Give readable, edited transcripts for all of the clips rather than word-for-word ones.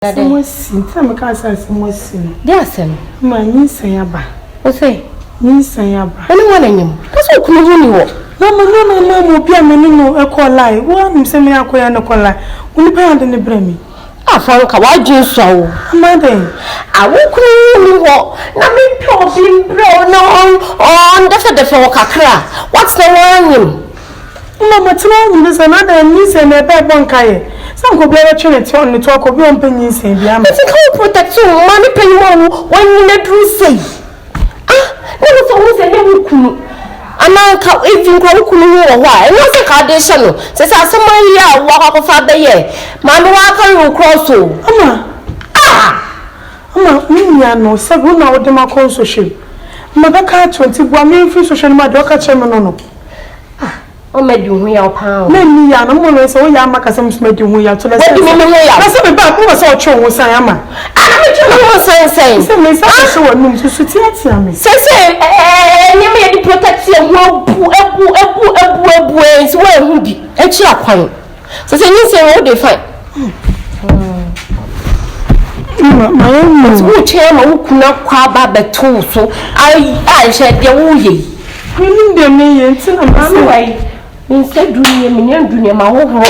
Asɛm asi nti na mekaa sɛ asɛm asi no. Deɛ asɛm? Ma nyinsɛn aba. Wo se? Nyinsɛn aba. Wo ne hwan na nyem? Ka sɛ okunu ho ni hɔ. Na ma na na ma obi a me ne no kɔ line. Wo ara nim sɛ me ne akɔya no kɔ line. Wo nipa yɛ ade ne brɛ me. Ah Franka w'adwene sua o. Ama dɛn? Ah wo kunu ho ni hɔ na me mpɛ obi mbrɛ wo na ɔndɛfɛdɛfɛ wo kakra a woatena hɔ ara nyem. Mma matena hɔ nyini sɛ na adɛn nyinsɛn na ɛbɛ ɛbɔ nkaeɛ sɛ anka obiara bɛtwe ne to ne to akɔ obi a ɔmpɛ nyinsɛn biara ma. Nti nka wo protect wo maame panyin mu a wo wanyini aduru sei ah na wo sɛ wohu sɛ ɛnyɛ wo kunu anaa nka even kora wo kunu ho wɔ hɔ a ɛnyɛ sɛ ka ade hyɛ no sɛ sɛ asɛm ayi a wakɔ akɔfa abɛyɛ maame wakari wo cross o. Ama ah. Ama me nua no sɛ wo na wode makɔ nsɔhwɛ mu ma bɛka akyerɛ nti boa me mfiri sɔhwɛ no mu a deɛ ɔka kyerɛ me no no. Ah, ɔma di ho yaw paa o. Na nni yaw na mmom sɛ woyɛ ama kasa mu so madi ho yaw to na sɛ. Wadi me ho yaw. Na sɛ meba a wopɛ sɛ ɔtwe wo ho san ama. Ah, na metwe me ho san sɛn. Sɛ me nsa bɛhyɛ w'anum susu teatea me. Sɛ sɛ ɛɛ nneɛma yɛde protect yɛn ho abu abu abu abu abu ɛɛ nti wɔanhu bi akyiri akwan. Sɛ sɛ nyinsɛn wɔ wode fine. Nti wotwɛn ama wo kunu akɔ aba abɛto wo so ahyɛ deɛ woyɛ yi. Menim deɛ meyɛ nti na mese. Maame wai, me nsa duru nie, me nan duru nie, mahohoro.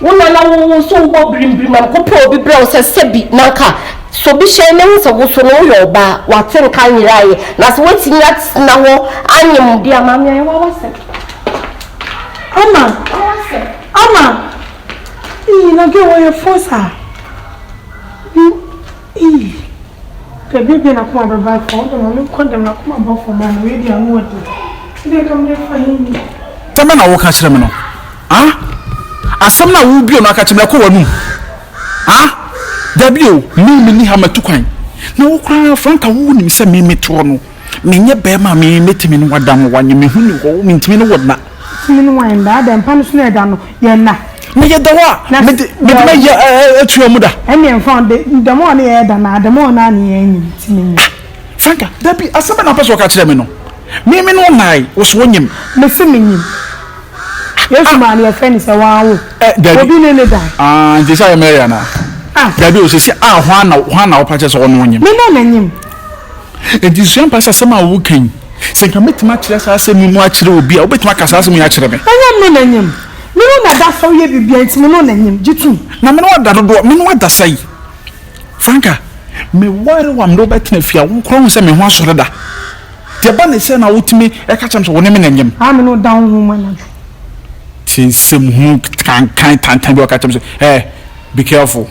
Wo nana wo wo so wobɔ birimbirim na mekɔpɛ obi brɛ wo sɛ sɛbi na nka sɛ obi hyɛn na hu sɛ wo so no woyɛ ɔbaa, wate nka nyeraeɛ. Na sɛ woatumi atena hɔ anyem deɛ a, maame ayɛ w'awasɛm. Ama! Ama! Ii na girl wɔyɛ fo saa. Ii dabi ebia n'akoma bɛba fam wode ma menkɔ dɛm n'akoma ba fam a na wei deɛ ano ɔden. Wode nka mede fa he ni. Asɛm bɛn na woreka kyerɛ me no? Ah? Asɛm no a worebue no aka kyerɛ me no, ɛkɔ w'anom? Ah? Dabi o, me menni ha, matu kwan. Na wo koraa, Franka, wonim sɛ me metoɔ no, Menyɛ bɛɛma a me mɛtumi ne wo ada ho wanyɛ me ho ni hɔ mentumi ne wo nna. Tumi ne wan nda adɛn mpa no so na ɛda no yɛ nna. Na yɛ da hɔ a mede mede mɛ yɛ atua mu da. Ɛnneɛ mfa ho de dɛm a ɔne yɛ da na dɛm a ɔne a ne yɛ nyim ti me nyim. Ah Franka dabi asɛm bɛ na wopɛ sɛ ɔka kyerɛ me no me me ne wo nnae wo so wo nyim. Me se me nyim. Yesu maa no yɛfrɛ no sɛ wanwo. Eh dabi. Obi ne ne da. Ah nti sɛ ayɛ Mary anaa. Ah. Dabi o sɛsi ah hwan na hwan na wopɛ kyerɛ sɛ ɔne wo nyim. Me ne na nyim. Enti sua mpa sɛ asɛm a woreka yi, sɛ nka mɛtumi akyerɛ saa asɛm yi mu akyerɛ obi a, wobɛtumi aka saa asɛm yi akyerɛ me? Ɛnyɛ me na nyim. Me ne wo na da sɛ woyɛ biribiara nti me ne wo na nyim. Gye tom. Na me ne wo ada dodoɔ, me ne wo ada sɛn? Franka, meware wo a mede wo bɛtena fie a, wo koraa wohu sɛ me ho asɔre da. Deɛ ɛba ne sɛ na wotumi ka kyerɛ me sɛ wo ne me na nyim. Aa me ne wo da honhom mu anadwo. Tie nsɛm hunu kankan tantan bi a ɔka kyerɛ me sɛ, eh, Be careful.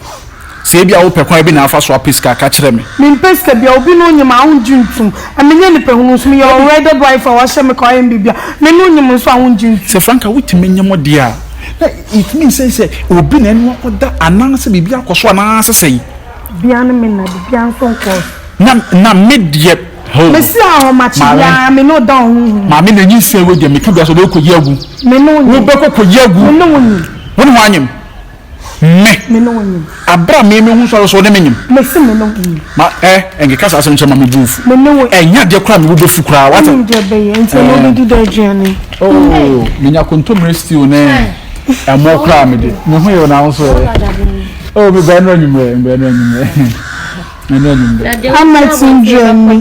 Sɛ ebia wopɛ kwan bi na afa so apɛ sika a, ka kyerɛ me. Mempɛ sika biara, obi ne onyim a wongye ntum. Mennyɛ nipa hunu nso, meyɛ unwedded wife a wɔahyɛ me ka ɔayɛ me biribiara. Me ne onyim nso a wongye ntum. Sɛ Franka wotumi nye mo deɛ a, na it means sɛ sɛ obi na ɛne wo akɔda anaasɛ biribi akɔ so anaasɛ sɛn? Obiara ne me nna, biribiara nso nkɔɔ so. Na na me deɛ hoo. Mesi ahomakye biara, me ne wo da honhom mu. Maame na nyinsɛn wei deɛ meka biara sɛ wobɛkɔ kɔyi agu. Me ne wo nyim. Wobɛkɔ kɔyi agu. Me ne wo nyim. Wo ne hwan nyim? Me. Me ne wo nyim. Aber a me mehu sɔre so wo ne me nyim. Me se me ne wo nyim. Ma eh, nkeka saa asɛm kyerɛ ma me bo nfu. Me ne wo. Ɛnyɛ adeɛ koraa me bo bɛfu koraa, wate. Wonim deɛ ɛbɛyɛ, nti ɛno wobɛdi dɛ aduane. Oh, menya kontommire stew ne ɛmo koraa mede. Me ho yɛ wo na wo nso ɛ. Oh, mebɛɛ no anwummerɛ, mebɛɛ no anwummerɛ. Ama children ni.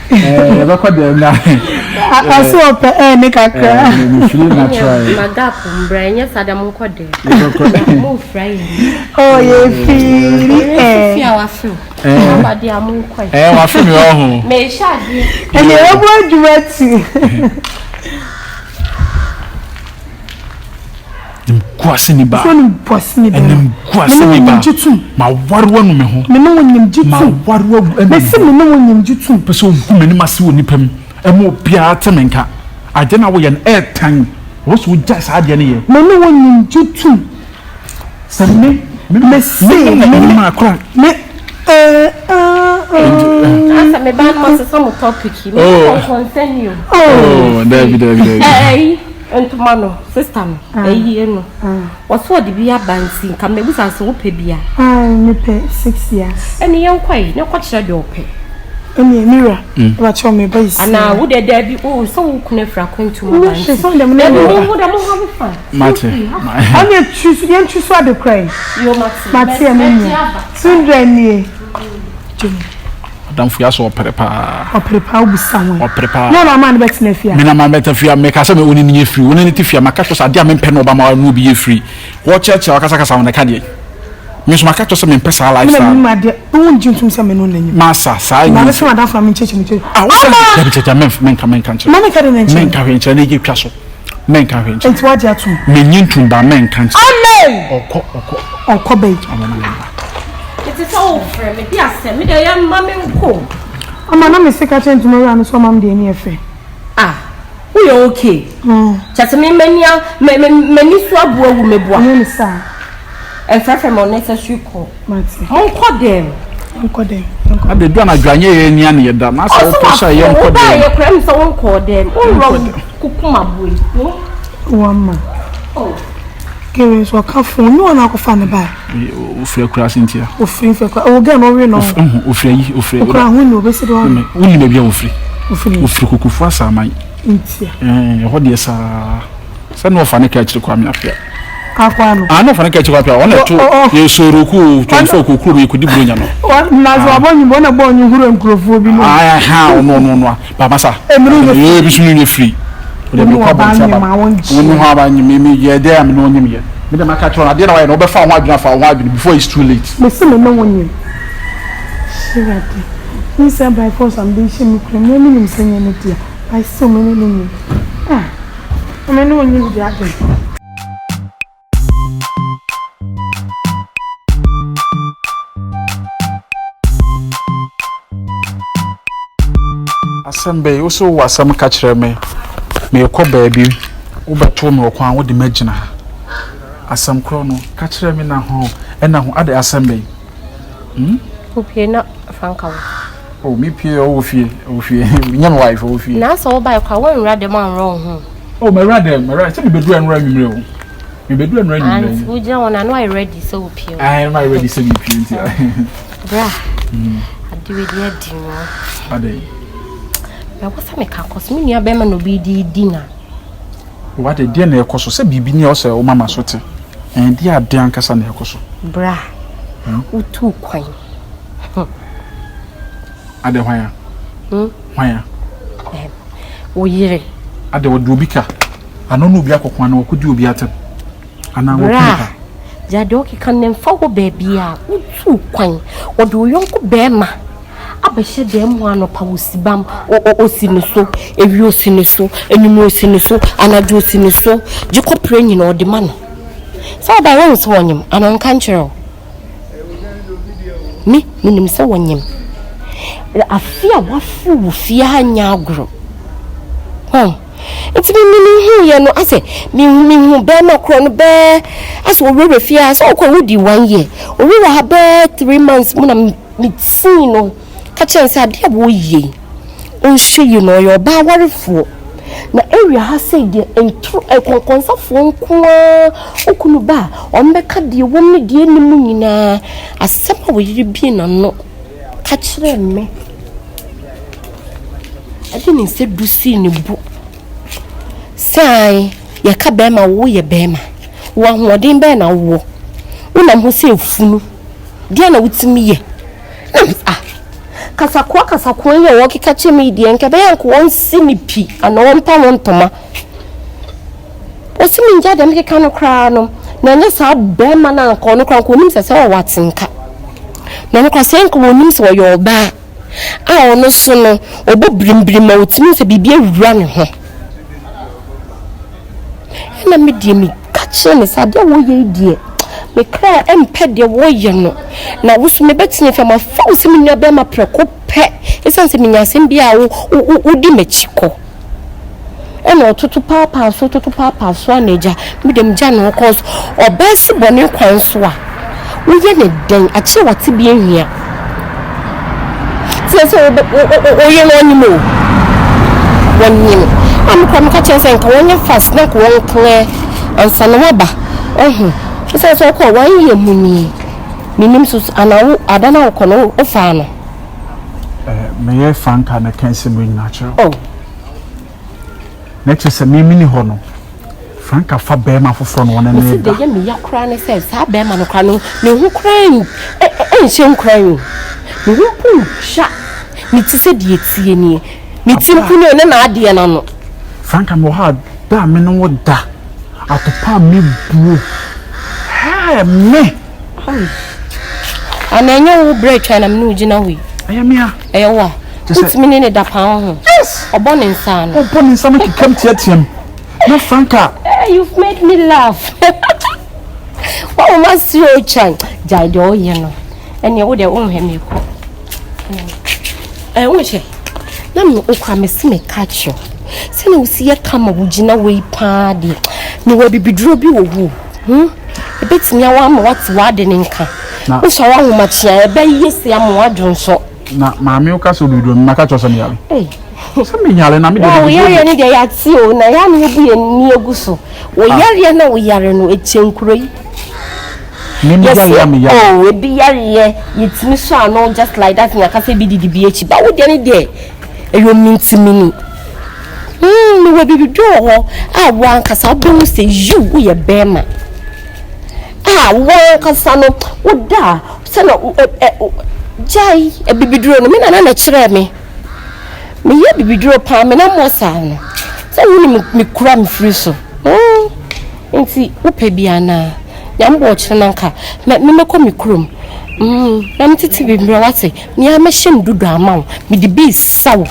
Yɛbɛkɔ dɛm na. Ɔsɛ ɔpɛ ɛɛ ne kakra. Mefiri natural. Ma gap mbra ɛnyɛ saa dɛ mo nkɔ dɛm. Mo fira yɛ. Oh yɛ firi ɛɛ. Fi a wafe o. Aba de a mo nkɔ yɛ. Ɛɛ wafe mi ɔho. Mɛ ehyɛ adeɛ. Ɛnna ɛbɔ adwuma ti. Animguase ni ba. Animguase ni ba. Animguase ni ba. Ma ware wanu me ho. Me ne wo nyim gye tum. Ma ware wagu anu me ho. Mesi me ne wo nyim gye tum. Pɛ sɛ ogu m'anim ase wɔ nipa mu. Ɛma obiara te me nka. Adeɛ na woyɛ no ɛɛtan. Wɔ sɛ wogyae saa adeɛ no yɛ. Me ne wo nyim gye tum. Sɛ me me mesi me me ne ne me eh ah ah. Asa me ba no ma sesa mo topic yi. Me kɔnkɔnsɛn yi o. Oh, dabi dabi dabi. Ɛyi. Ntoma no sister no ayie no wɔse ɔde bi aba nti nka mɛbusa sɛ wopɛ bi a. Ae mepɛ 6 years. Ɛne yɛnkɔ yi na kɔkyerɛ deɛ ɔpɛ. Ɛnneɛ me wura, mepakyɛw meba yi Anaa wo deɛ daabi o sɛ wo kunu afiri akwantu mu aba nti. Daabi mo mo deɛ mo have fun. Mate. Ɔne twi so yɛn twi so ade kora yi. Yo mate. Mate ɛne nua. Sundra nie. Adamfo yi asɛ ɔpere paa. Ɔpere paa wobusa ho. Ɔpere paa. Nyɛ ɔna ama no bɛtena fie a. Me na ma bɛtena fie a meka sɛ me wo ne no nyɛ firi wo ne no te fie a maka kyerɛ sɛ adeɛ a mempɛ na ɔba ma ne obi yɛ firi. Wɔkyerɛkyerɛ wakasakasa ho na ɛka deɛ. Me nso maka kyerɛ sɛ mempɛ saa lifestyle. Me na menim adeɛ. Wo ngye ntom sɛ me no na nyim. Masa saa nyim. Maame sɛ madamfo na menkyekye me kyekye. Ah wo sɛ dabi kyekye menka menka nkyerɛ. Ma menka de ne nkyerɛ. Menka hwee nkyerɛ na ɛgye twa so. Menka hwee nkyerɛ. Nti wagye atom. Menye ntom ba menka nkyerɛ. Amen. Ɔkɔ ɔkɔ. Ɔkɔ bɛyi. Ɔmo na meba. Mete sɛ wo frɛ me de asɛm me deɛ yɛ mma me nkɔ. Ama na me se ka kyerɛ ntoma wura no sɛ ɔma me deɛ ani yɛ fɛ. Ah woyɛ okay. Kyɛ sɛ me m'ani me me m'ani so abu awu meboa. Ɛnyɛ ne saa. Ɛmfrɛfrɛ me unnecessary call. Mate. Monkɔ dɛm. Yɛnkɔ dɛm. Ade du anadwo anyɛ yɛn ani ano yɛda. Na sɛ wopɛ sɛ yɛnkɔ dɛm. Ɔsɛ wafo kura mi sɛ wonkɔɔ dɛm. Wonwura wo kukum aboe. Wama. Oh. Kere nso ɔka fon ne wɔn akɔfa ne ba. Ofiri akura ase ntia. Ofiri nfɛ kura. Ɔwɔ gɛn ɔwe no. Ofiri ayi ofiri. Okura ho ni obesi do ɔno. Wonni baabi a ofiri. Ofiri. Ofiri kukufu asaman. Ntia. Ɛhɔ deɛ saa. Sɛ na ɔfa ne ka akyiri Kwame Appiah. Akɔ ano. Ah, na ɔfa ne ka akyiri Kwame Appiah. Ɔna ɛto yɛ soro ku 24 ku kuro yɛ kodi buronya no. Na so abɔ nyimbo na bɔ nyi huro nkurɔfoɔ bi no. Ah, ha ɔno ɔno ɔno a. Ba masa. Emiri nyɛ firi. Ebi so nyɛ firi. Ɔde mi kɔ abɔnten aba. Wɔn ho aba nyim mi yɛ dɛ a mi na ɔnyim yɛ. Mi dɛ maka kyerɛ ɔno adeɛ na wayɛ no ɔbɛfa ho adwene afa ho adwene before it's too late. Mesi me ne wo nyim. Hyerade. Nyinsɛn by force a mede hyɛ me kura mu mi nim sɛ nyɛ ne dea. I still me ne ne nyim. Ah. Me ne wo nyim dea dɛn. Asɛm bɛyi, wo sɛ wowɔ asɛm ka kyerɛ me, merekɔ baabi, wobɛto me wɔ kwan, wode m'agyina ha. Asɛm korɔ no, ka kyerɛ me na ho, ɛna ho, ade asɛm bɛyi. Hmm? Wopie na Franka wɔ. Oh, me pie ɔwɔ fie, ɔwɔ fie. Nyɛ me wife, ɔwɔ fie. Na sɛ wobae kwa, woanwura dɛm anworɔ wo ho. Oh, mawura dɛm, mawura, sɛ mebɛduru anwura anwummerɛ o. Mebɛduru anwura anwummerɛ. Nti wogyina hɔ na na wayɛ ready sɛ wopie o. Ae, na mayɛ ready sɛ mepie nti. Bra, ade wei deɛ adi mu. Ade. Mɛwɔ sɛ meka kɔ so, me nua bɛrima na obi di di na. Wade, deɛ na ɛkɔ so, sɛ biribi ni a ɔsɛ wo mama so te. Ɛn, deɛ ade ankasa na ɛkɔ so. Bra, wotuu kwan. Adɛ hwan a? Hmm? Hwan a? Wo yere. Adɛ ɔde obi ka. Ano ne obi akɔko anaa ɔkɔdi obi atɛm. Anaa wɔku Bra, nipa. gya deɛ ɔkeka no mfa hɔ baabi a wotuu kwan. Ɔde wo yɔnko bɛrima abɛhyɛ dan mu anɔpa osi bam, osi ne so, awia osi ne so, anwummerɛ osi ne so, anadwo osi ne so, gye kɔpere nyina ɔde ma no. Sɛ ɔba wohu sɛ ɔnyem anaa ɔnka nkyerɛ wo. Me, menim sɛ wɔnyem. Afe a waforo wɔ fie ha nyɛ agorɔ. Hɔn. Nti me me mehu yɛ no asɛ mehu mehu bɛrima korɔ no bɛɛ asɛ owurawura fie ha sɛ ɔkɔ wodi one year owurawura ha bɛɛ three months mu na me tii no ka kyerɛ no sɛ adeɛ a wɔyɛ yi ɔnhwɛ yie na ɔyɛ ɔbaa warefoɔ. Na area ha sei deɛ ntoro nkɔnkɔnsafoɔ nko ara wo kunu ba a wɔbɛka deɛ ɛwɔ mu ne deɛ ɛnni mu nyinaa. Asɛm a wo yere bue n'ano ka kyerɛɛ me ɛde ne nsa du sii ne bo sɛ ae yɛka bɛrima wo woyɛ bɛrima wo ahoɔden bɛn na wowɔ wonam hɔ sɛ efunu deɛ na wotumi yɛ. Na me ah, kasakoa kasakoa yi a wɔkeka kyerɛ me yi deɛ, nka ɛbɛyɛ anka wɔnsi me pi anaa wɔmpa ho ntoma. Wɔsi me ngya deɛ mekeka no koraa no, na ɛnyɛ saa bɛrima no anka ɔno koraa nka ɔnim sɛ sɛ ɔwɔ atenka. Na ɔno koraa sɛ nka ɔnim sɛ ɔyɛ ɔbaa a ɔno so no ɔbɔ birimbirim ma ɔtumi sɛ biribi awura ne ho. Ɛna me deɛ meka kyerɛ no sɛ adeɛ a wɔyɛ yi deɛ me kra mpɛ deɛ wɔyɛ no na wo so mebɛtena fie mafa wo sɛ me nua bɛrima prɛko pɛ ɛsiane sɛ menya asɛm bi a wodi m'akyi kɔ ɛna ɔtoto paapaa so toto paapaa so a na agya me deɛ megya ne ho kɔ so ɔbaa si bɔne kwan so a Woyɛ no dɛn? Akyerɛ wate bi ahia. Te sɛ woyɛ no ɔnyim o. Wɔnyim. A me koraa meka kyerɛ sɛ nka wɔnyɛ fast na nka wɔn clear ansa na waba. Ɔho. Ɛsɛ sɛ ɔkɔ one year mu nie. Menim so ana wo ada na wokɔ no wofaa no. Meyɛ franka na ɛka nsɛm wei nyinaa kyerɛ wo. Oh. Na kyerɛ sɛ me meni hɔ no, Franka fa bɛrima foforɔ na ɔne Mese ne deɛ da. ɛyɛ me ya koraa ne sɛ saa bɛrima no koraa no ne ho koraa nhyɛ nkuran o. Ne ho mpo ntwa ne ti sɛ deɛ ɛteɛ nie. Ne ti mpo nie ɔne n'adeɛ no ano. Franka mewɔ hɔ a da a me ne wo da atopa a mebuo hɛɛ me. Ana ɛnyɛ wo berɛ atwa na me ne wo gyina hɔ yi? Ɛyɛ me a. Ɛyɛ wo a. Wotumi ne ne da paa wo ho? Yes. Ɔbɔ ne nsa ano. Ɔbɔ ne nsa no kekam teateam. Na Franka. Hey, you've made me laugh. Wɔn ma si o kyan. Gyae deɛ ɔyɛ no. Ɛnneɛ wo deɛ wonhwɛ me kɔ. Ɛɛ wonhwɛ. Na me okura me si me ka kyerɛ. Sɛnea wosi yɛ kama wogyina wei paa deɛ. Mewɔ abibiduro bi wɔ hɔ. Hmm? Ebetumi awa ama wate w'ade ne nka. Wosɔre ahomakye a ɛbɛyɛ se ama w'adwo nso. Na maame woka sɛ obibiduro me maka kyerɛ sɛ meyare. Sɛ menyare na mede Wo yareɛ no deɛ yɛate o na yɛ a na yɛbu yɛn ani agu so. Wo ah. yareɛ na wo yare no ɛkyɛ nkuro yi. Yɛse oh ebi yareɛ yɛtumi sɔ ano just like that na yɛaka sɛ ebi didi bi akyi ba wo deɛ no deɛ ɛyɛ omintimini. Hmm, mewɔ bibiduro wɔ hɔ a wo ankasa wobɛhu sɛ yiw woyɛ bɛrima. A wo ankasa no woda a sɛna gyae abibiduro no me nana na kyerɛɛ me. Meyɛ bibiduro paa me na mmɔ saa no sɛ wonim mekura me firi so. Hmm, nti wopɛ bi anaa? Nyame bɔ ɔkyerɛ na nka mɛkɔ me kurom. Hmm, na metete bi mmerɛ wate. Me ara mɛhyɛ me dodo ama wo. Mede bi resa wo.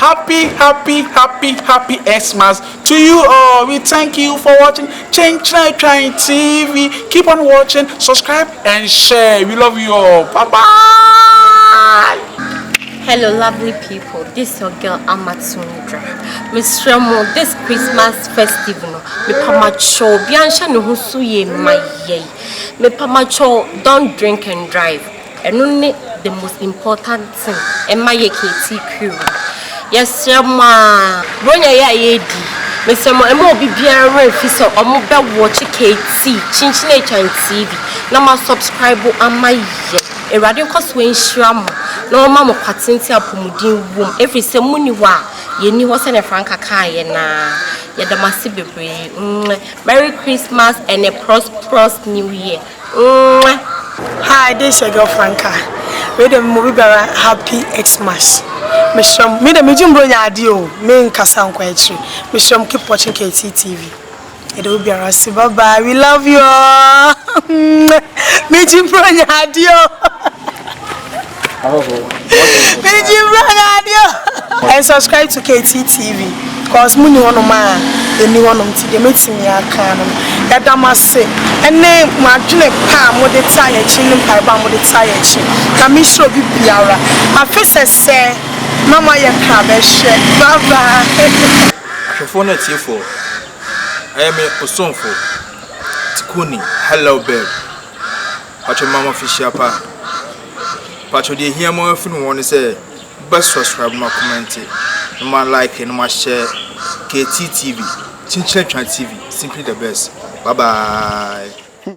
Happy, happy, happy, happy Xmas to you all. We thank you for watching Chenchina Trying TV. Keep on watching, subscribe, and share. We love you all. Bye bye. Hello, lovely people. This is your girl Amatundra. Mesrɛ mo, this Christmas festive no, mepamakyɛw obiara nhyɛ ne ho so yie mma yɛn. Mepamakyɛw, don't drink and drive. Ɛno ne the most important thing ɛma yɛ KT crew no. Yɛsrɛ mo aa, Buronya yi a yɛredi, mesrɛ mo ɛmma obi biara werɛ mfi sɛ ɔmo bɛ watch KT, Kyinkyin Atwan TV, na mo asubscribe ama yɛn. Awurade nkɔ so nhyira mo na ɔmma mo kwa tenten apɔmuden wom, ɛfiri sɛ monni hɔ a, yɛnni hɔ sɛdeɛ Franka kaeɛ no ara. Yɛda mo ase bebree. Mwah. Merry Christmas and a prosperous new year. Mwah. Hi, this is your girl Franca. Wei de mo bibiara happy Xmas. Mesrɛ mo, me de megye mbro nya adeɛ o, me nkasa nkɔ akyiri. Mesrɛ mo keep watching KT TV. Yɛda wo biara ase. Bye bye. We love you all. Megye mbro nya adeɛ o. Megye mbro nya adeɛ o. And subscribe to KT TV cause mo ni hɔnom a yɛni hɔnom nti deɛ mɛtumi aka no no yɛda mo ase ɛne mo adwene pa a mode taa yɛn akyi ne mpaebɔ a mode taa yɛn akyi. Nyame nhyira obi biara. Afe sɛsɛ na moayɛ kra bɛhwɛ. Bye bye. Ahwɛfoɔ ne atiefoɔ, ɛyɛ me osomfo Tikuni Hello Babe Patro mma mo afehyia pa Patro deɛ ehia mo afiri ho ne sɛ mobɛ subscribe mo akɔmɛnte na mo like na mo ahyɛ KTTV Kyinkyin Atwa TV simply the best bye bye.